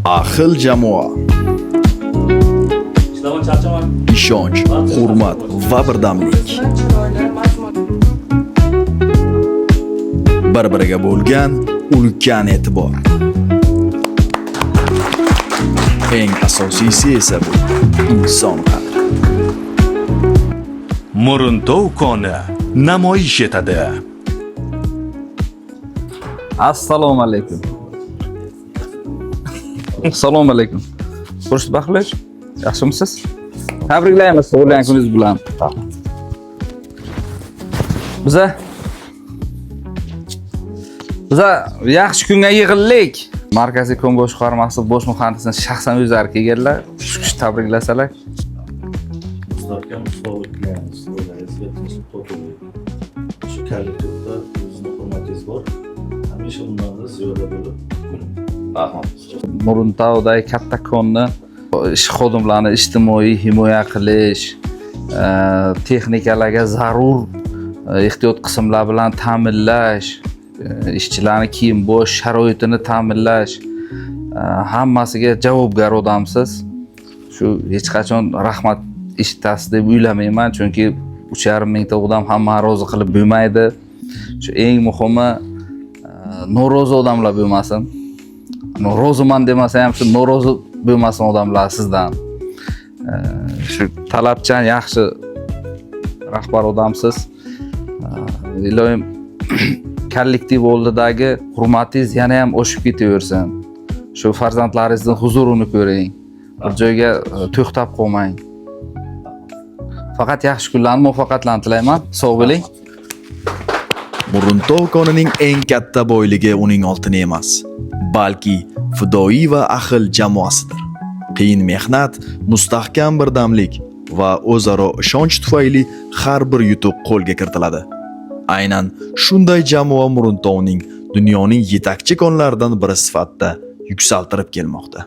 Ahil jamoa, Ishlaman, charchaman. Ishonch, hurmat va birdamlik. Chiroyli mazmun. Bir-biriga bo'lgan ulkan e'tibor. Eng asosiysi esa bu inson qadri. Muruntov koni namoyish etadi. Assalomu alaykum. Assalomu alaykum. Xurshid Baxtilovich, yaxshimisiz? Tabriklaymiz tug'ilgan kuningiz bilan. Biza yaxshi kunga yig'ildik. Markaziy kon boshqarmasi bosh muhandisini shaxsan o'zlari kelganlar. Shu kishi tabriklasalar. Mustahkam sog'lik tilaymiz. Oilangizga tinchlik, totuvlik. Shu kollektivda o'zizni hurmatingiz bor. Hamisha bundan ziyoda bo'lib. Rahmat. Muruntauday katta konni ish xodimlarni ijtimoiy himoya qilish, texnikalarga zarur ehtiyot qismlar bilan ta'minlash, ishchilarni kiyim bosh sharoitini ta'minlash, hammasiga javobgar odamsiz. Shu hech qachon rahmat eshitasiz deb o'ylamayman, chunki 3,5 mingta odam hammani rozi qilib bo'lmaydi. Shu eng muhimi, norozi odamlar bo'lmasin. Roziman demasa ham, shu norozi bo'lmasin odamlar sizdan. Shu talabchan, yaxshi rahbar odamsiz. Iloyim kollektiv oldidagi hurmatingiz yana ham oshib ketaversin. Shu farzandlaringizni huzurini ko'ring. Bir joyga to'xtab qolmang. Faqat yaxshi kunlarni, muvaffaqiyatlarni tilayman. Sog' bo'ling. Muruntov konining eng katta boyligi uning oltini emas, balki fidoyi va ahil jamoasidir. Qiyin mehnat, mustahkam birdamlik va o'zaro ishonch tufayli har bir yutuq qo'lga kiritiladi. Aynan shunday jamoa Muruntovning dunyoning yetakchi konlaridan biri sifatida yuksaltirib kelmoqda.